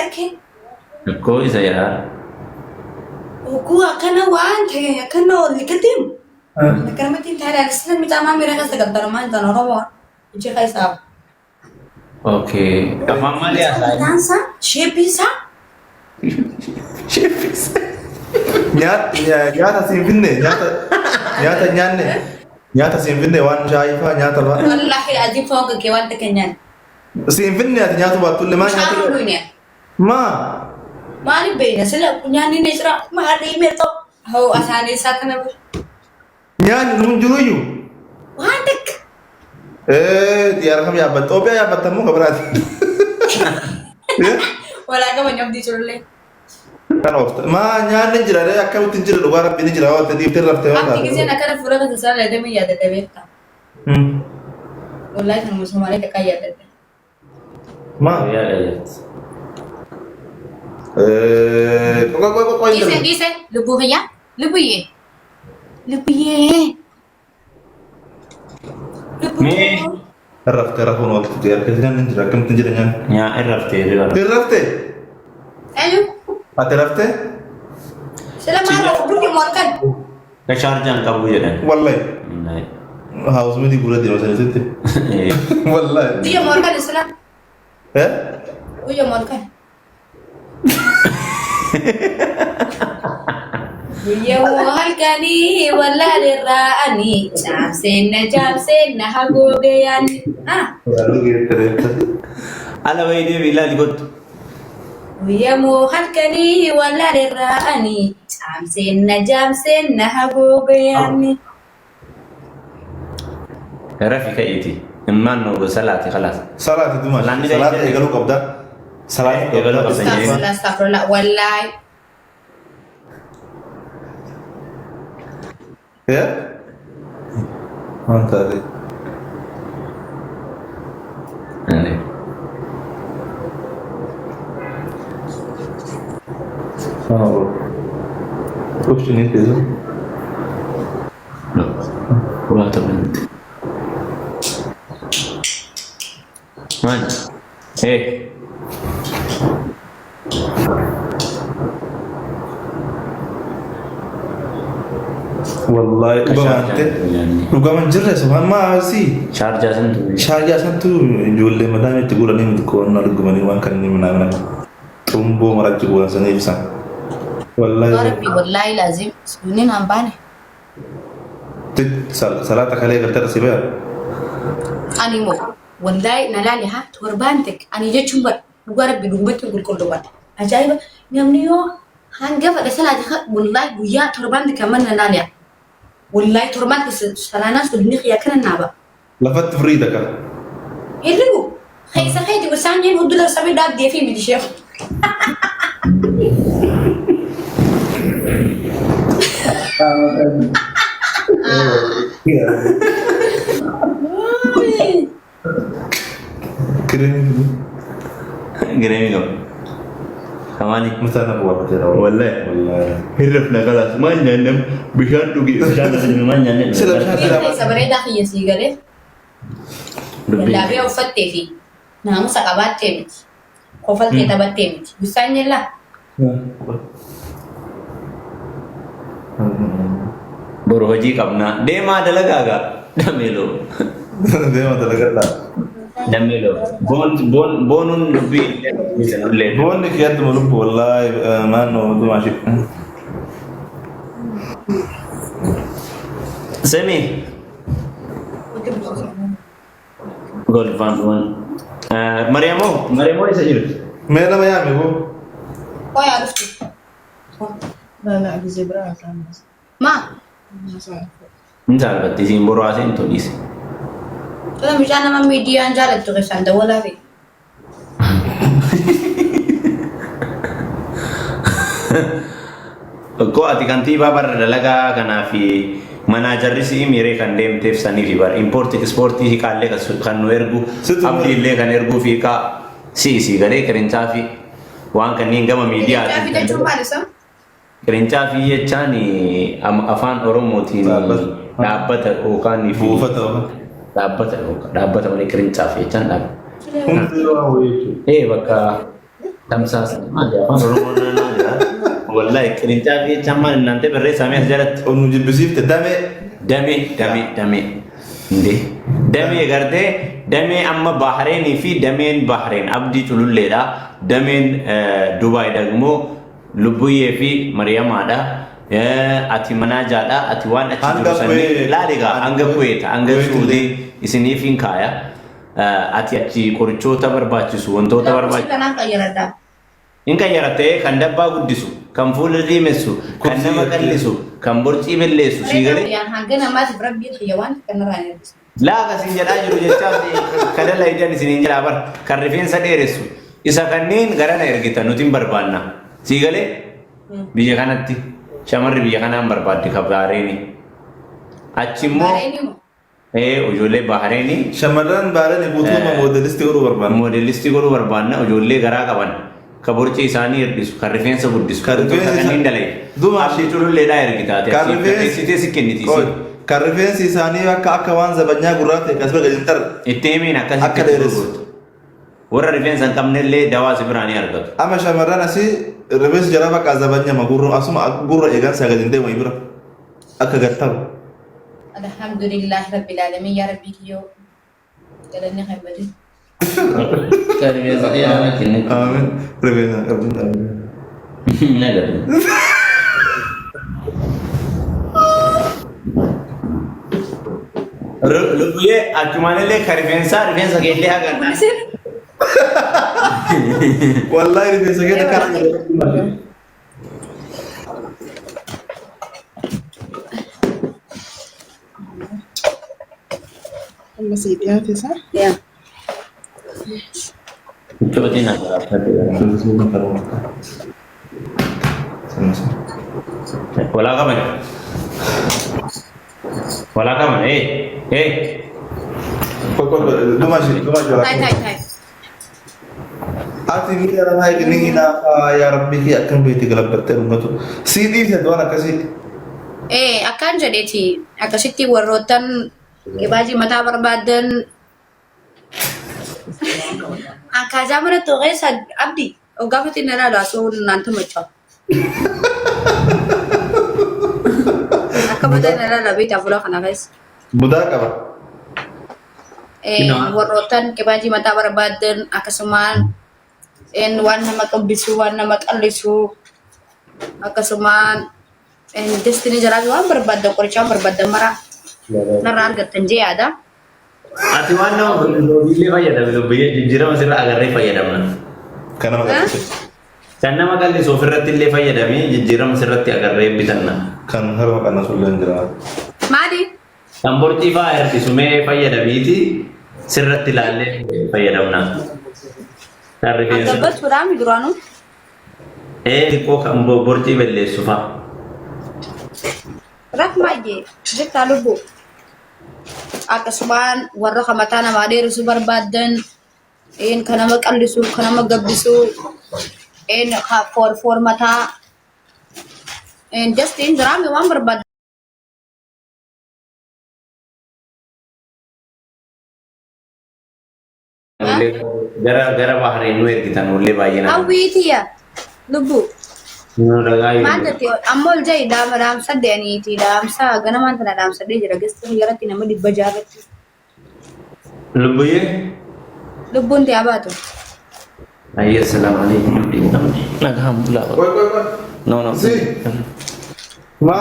Harkeen. Akkoo isa jedhaa. Oguu akkana waan ta'e akkana ol gateemu. Akkanumatti hin taane sila micaamaa miira keessa galtanumaa hin taane Oromoo ija keessaa. Okay. Afaan maalii haasaa? Mataan isaa sheeppiin isaa Nyaata siin finne nyaata nyaata nyaanne nyaata siin finne waan shaayii fa'aa nyaata fa'aa. wallaahi adii foon kee waan ta'e nyaanne. Siin finne ati nyaatu baattullee maa Bishaan nyaata? dhugne. Maa? Maaliif beekna sila nyaanni ni jira maali meeqa hoo asaan isaa kana bira. Nyaanni nuun jiruyyuu. Waan takka. Xiyyaara kam yaabbatta? Itoophiyaa yaabbatta immoo kabiraati. Walaa qaba nyamdi jirullee. Kan oofta. Maa nyaanni jira ree akkamitti hin jira dhugaa rabbi ni jira waan ta'eef dhiiftee raftee waan Abdi giseen taate. akkana fuula keessa isaa yaadamee yaadadha beektaa. Wallaahi kan Somaalee takkaa yaadadha. Maa? Guyyaa dhayyatti. Qoy qoy qoy qoy. Dhiise dhiise lubbuu kiyyaa lubbuyyee lubbuyyee. Mee Raftee rafuun ooltu xiyyaara keessa nyaanni hin jira akkamitti hin jira nyaanni. nyaa irraftee riba. Hin raftee? Eenyu? Ati raftee? Sila maal rafu bunni morkan. Ka shaarjaan qabu jedhan. Wallahi. Haawus miti gurra deema sanisitti. Wallahi. Guyya morkan sila. Eh? Guyya morkan. Guyya halkanii wallaalirraa ani caamseenna caamseenna haguuge yaanni. Ah. Ala wayii deebi ilaali kottu. Guyyamoo halkanii wallaalirraa ani caamseenna jaamseenna haguuge yaanni. Rafi ka'iiti. Immaan nu salaati khalaas. Salaati duma. Salaanni Salaata dha- eegaluu qabda. Salaata Eegaluu qabda. Astaghfirullah astaghfirullah wallaahi. Eh? Waan taate. Option teesu. Waa ta'u. Maal? Eh. Wallahi dhugamante dhugaman jirre subhaan maa si Shaarjaa santu. shaarjaa santu ijoollee mataa itti guuranii miti qoonni argumanii waan kan inni minaa xumboo marachi guuran sanii ibsan. Wallahi Rabbi wallaahi laazim sunniin han baane. Salaata kalee galtee si baya. Ani moo wallaahi na laale haa torbaan tek ani jechuun bar dhugaa rabbi dhugumatti qulqulluu bar ajaa'iba namni yoo hanga fedhe salaati wallaahi guyyaa torbaan tek amma na laale haa wallaahi torbaan tek salaanaa sun ni qiyaa kana naaba. Lafatti firii takka. Hirribu keessa keeti isaan jeen hudduu darsamee dhaabdee fi miti sheekh. Kireemii Gireemii qabu. Kamaali. mataa na bu'aa Wallahi. Wallahi. Hirrifna kalaas maal nyaanne bishaan dhugi bishaan dhugi maal nyaanne. Sila bishaan Biyya keessa bareedaa kiyya sii galee Dubbii. laabee uffattee fi naamusa qabaattee miti. Kofaltee taphattee miti. Bisaan jellaa. Boru hojii qabnaa. Deemaa dalagaa gaa. Dameeloo. Deema dalagadhaa. Dameeloo. Boon boon boonuun dubbii illee. Boonni kiyyatti lubbu wallahi naannoo dumaashii. Semi. Golfaan dhuman. Mariyamoo Mariyamoo eessa jirti? Mee nama yaame boo. Qoyaa dhuftu. لا لا بزبرة Maa? Hin saalfatti isiin boroo haaseen toliise. Tola mucaa nama miidiyaan jaalattu keessaan dawwalaa fi. Koo ati kantiibaa barra dalagaa kanaa fi manaajarri si'i miiree kan deemteef sanii fi bara impoorti ispoortii hiikaallee kan nu ergu Situ abdii illee kan erguu fi hiikaa si'i sii galee qirincaafi waan kanneen gama Qirincaafi miidiyaatiin jechuun maal isa? Qirincaafi jechaan afaan Oromootiin Dhaabbata. dhaabbata yookaan fi Buufata yookaan. dhaabbata yookaan dhaabbata malee qirincaafi jechaan dhaabbata. Hundi waan wayii jechuudha. Ee bakka Tamsaasa maali afaan Oromoo naannoo jira. Wallahi qirincaafi jechaan maal innaan ta'e barreessaa mee as jalatti. Nu jibbisiifte damee. Damee damee damee. Indee damee gartee damee amma Bahreenii fi dameen Bahreen Abdii Cululleedha. Dameen Dubaay dagmoo Lubbuyyee fi Mariyamaadha. Ati manaajaadha. Ati waan achi jiru Hanga sanii Kuweet. laali egaa hanga Kuweet hanga Kuweet Suudii illee. isiniif hin kaaya. Ati achi qorichoota barbaachisu wantoota Lakkoofsi barbaachisu. kanaan qayyaradha. Hin qayyarattee kan dabbaa guddisu, kan fuula diimessu, kan Kursii nama irratti. qallisu, kan borcii balleessu sii galee. Yaan hanga namaatiif rabbiin kiyya waan kanarraa hin hir'isu. Laa akkasiin jedhaa jiru jechaa kadala idan isiniin jedhaa bar kan rifeensa dheeressu isa kanneen garana ergita nuti hin barbaanna sii galee biyya kanatti shamarri biyya kanaa hin barbaaddi ka Bahareenii achi immoo Bahareenii moo? Ijoollee Bahareenii Shamarran Bahareenii guutummaa moodelistii godhuu barbaanna. Moodelistii godhuu barbaanna ijoollee garaa qaban ka borcii isaanii hir'isu kan rifeensa guddisu Kan rifeensa wantoota kanneen isa- dalage. Duma- Abdii cululleedhaa ergitaate Kan asii rifeensi barreessitee si kenniti Qoy, isiin. kan rifeensi isaanii akka waan zabanyaa gurraa ta'e kasba gadi hin tarre. Itti himiin akkasitti Akka dheeressu. gurgurtu. Warra rifeensa hin qabnellee dawaa si biraa ni argatu. Amma shamarran asii rifeensi jaraa bakka zabanyama gurra asuma gurra eegansaa gadi hin deemu bira. Akka gad taru. Alhamdulillahi rabbil alamin yaa rabbii kiyyoo galanni kan badin. Kan rifeensa dheeraa na kenne. Aamin. Rifeensa hin qabne. Aamin. Na galu. Lubbuyyee achumaanillee ka rifeensaa rifeensa keellee haganna. Wallaahi rifeensa kee takka Amma sii dhiyaate isaa. Yaa. Cootiin akka Walaa qaban. Walaa qaban. Ee. Ee. Taay taay taay. Ati miila namaa eegni hinaafaa yaa rabbii kee akkam beekti galabbattee dhungatu. Sii dhiise waan akkasii. Ee akkaan jedheeti akkasitti warroottan gibaajii mataa barbaadan akkaataa mana keessa abdi gaafatti na ilaalu asoo naan tamachaa. Akka mataa na ilaala beektaa fuula kana keessa. Budaa qaba. Warroottan qibaajii mataa barbaadan akkasumaan waan nama qabbisu waan nama qallisu akkasumaan destiny jalaa fi waan barbaaddan qoricha waan barbaaddan mara narraa argattan jee yaada. Ati waan nama illee fayyadame lubbiyyee jijjiirama sirra agarree fayyadamna. Kan nama qallisu. Kan nama qallisu ofirratti illee fayyadamee jijjiirama sirratti agarree bitanna. Kan harma qannasu illee hin jira. Maali? Kan borcii fa'aa hir'isu mee fayyadamiiti sirratti ilaallee fayyadamna. Kan rifeensa. Gabbatuudhaan duraanuu. Ee xiqqoo kan borcii balleessu fa'a. Rakmaayyee jirtaa lubbuu. Akkasumaan warra kan mataa namaa dheeressu barbaaddan een kan nama qallisu kan nama gabbisu een foor mataa een just een jiraame waan barbaaddan. Gara Bahreen nu ergitan ullee baay'ee nama. Hawwiitiya lubbuu. Nu dhagaa Maal jette amma ol ja'i daama dhaamsadhe aniiti dhaamsa ganamaan tana dhaamsadhee jira gastiin jalatti nama 600 irratti. Lubbuyyee. Lubbuun ta'aa baatu. Ayya assalamu alaikum. Nagaan bulaa. Qoy qoy qoy. No no. Si. Ma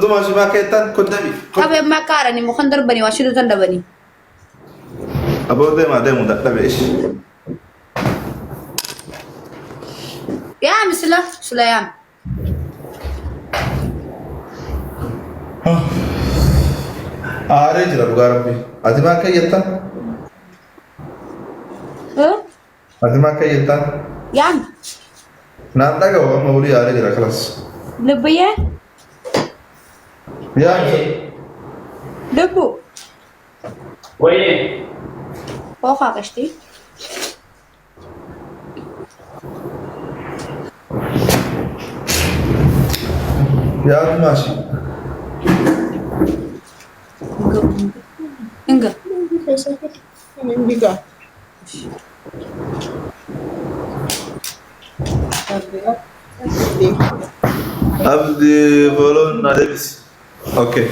dhuma shi ma keettan koddabi. Qabee ammaa kaaranii mukan darbanii waa shidu tan dhabanii. Aboo deemaa deemu dadhabe ishi. Yaa misila sula yaa. Aaree jira dhugaa rabbi. Ati maa akka jettan? Ati maa akka jettan? Yaa Naan dhaga'u amma olii aaree jira kalas. lubbiyyee Yaa lubbu Wayye. kookaa qashtii. Yaa Dumaashi. Inga. Indiga. Abdi follow na deebisi. Okay.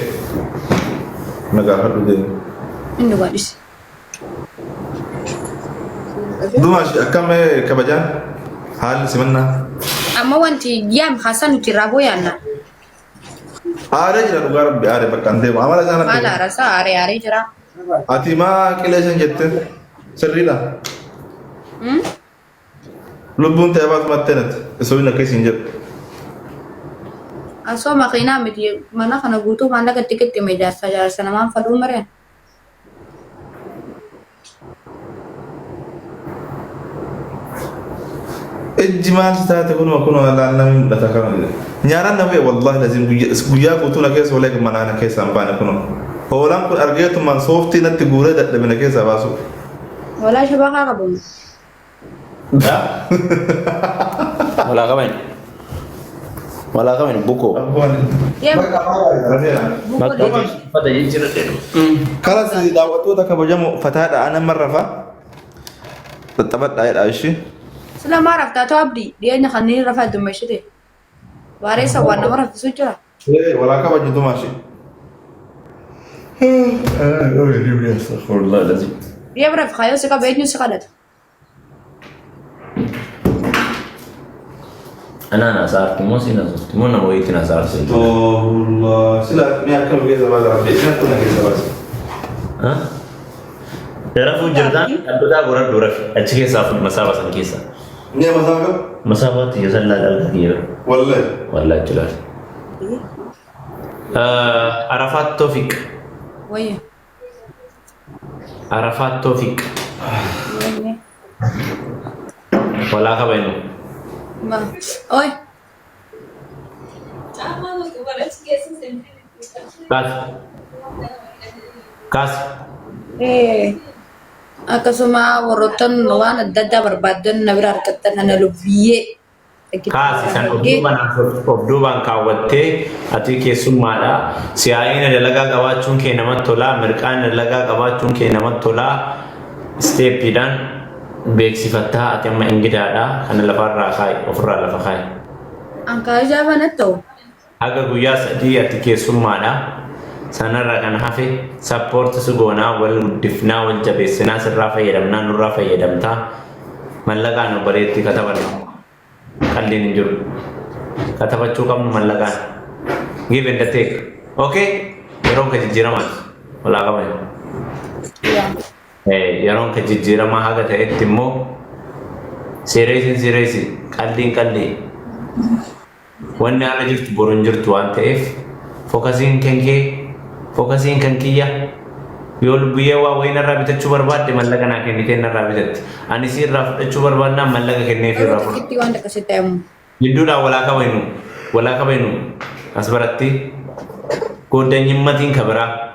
Na gaafadhu deemi. Inni waa dhisi. Dumaash akkam kabajaan haalli simannaa. Amma wanti yaam haasaa nuti irraa booyaanna. Aaree jira dhugaa rabbi aaree bakka hin deemu. Amala isaa Maal natti. haarasaa aaree aaree jira. Ati maa qilee san jette sirriidha. Lubbuun ta'e baatu mattee natti. Osoo inni akkasii hin jedhu. Asoo makiinaa miti mana kana guutuu maallaqa itti qixxime jaarsa jaarsa namaan fadhuu mareen. Ijji maal si taate kunuma kunuma laal namni mul'ata kana jedhe. Nyaaraan na bu'e wallaahi lazim guyyaa guutuu na keessa oolee manaa na keessaa hin baane kunuma. Hoolaan kun argeetumaan sooftii natti guuree dadhabe na keessaa baasu. Hoolaa shabakaa qabamu. Walaa qaban. Walaa qaban bukoo. Rafeera. Bakka uffata jijjiirradhe. Kalas daawwattoota kabajamoo fataadha ana marrafa. Tattaphadhaa jedha ishee. Sila maa raftaa ta'u abdii dhiyeenya kanneen rafaa dummeeshite. Waareessa waan nama raffisu jira. Walaa kabaju dumaashi. Astaghfirullah lazim. Dhiye bira fi kaayyoo si qaba eenyu si kadhata. Anaan asaarti moo siin asaarti moo nama wayiitiin asaarti? Astaghfirullah. Sila mi'a akkam keessa baasa rabbi. Mi'a akkam keessa baasa. Rafuu jirtaan dhaabbataa godhadhu rafi achi keessaa fudhu masaaba san keessa. Mi'a masaa qabu? Masaabaatti yoo sallaa dhalgaa kiyya. Wallahi. Wallahi achi laal. Arafaat Toofiq. Wayya. Arafaat Toofiq. Walaa kabajnu. Ma. Oi. Kaas. Kaas. Akkasuma warroottan waan adda addaa barbaaddan na bira argattan ana lubbiyyee. Kaasi san of duubaan of duubaan kaawwattee ati keessummaadha. Siyaa'ina dalagaa qabaachuun kee namatti tola. Mirqaan dalagaa qabaachuun kee namatti tola. Isteeppiidhaan beeksifattaa ati amma ingidaadha. Kana lafarraa kaa'i ofirraa lafa kaa'i. Ankaa ijaa natti ta'u. Haga guyyaa 3 ati keessummaadha. Sanarra kan hafe support si goonaa wal guddifnaa wal jabeessinaa sirraa fayyadamnaa nurraa fayyadamtaa mallaqaan obboleetti katabanna. Qalliin hin jiru. Katabachuu qabnu mallaqaan. Give and take. Okay? Yeroon ka jijjiiramaati. Walaa qaban. Yeroon ka jijjiiramaa haga ta'etti immoo seereesiin seereesi qalliin qallii. Wanni har'a jirtu boru hin jirtu waan ta'eef fokasiin kan kee fokasiin kan kiyya yoo lubbiyyee waa wayii narraa bitachuu barbaadde mallaqa naa kennitee narraa bitatti. Ani si irraa fudhachuu barbaadnaan mallaqa kenneefii irraa fudhadha. Itti waan akkasii ta'emu. Gidduudhaan walaa kabajnu walaa kabajnu as baratti gooddanyimmatiin ka biraa.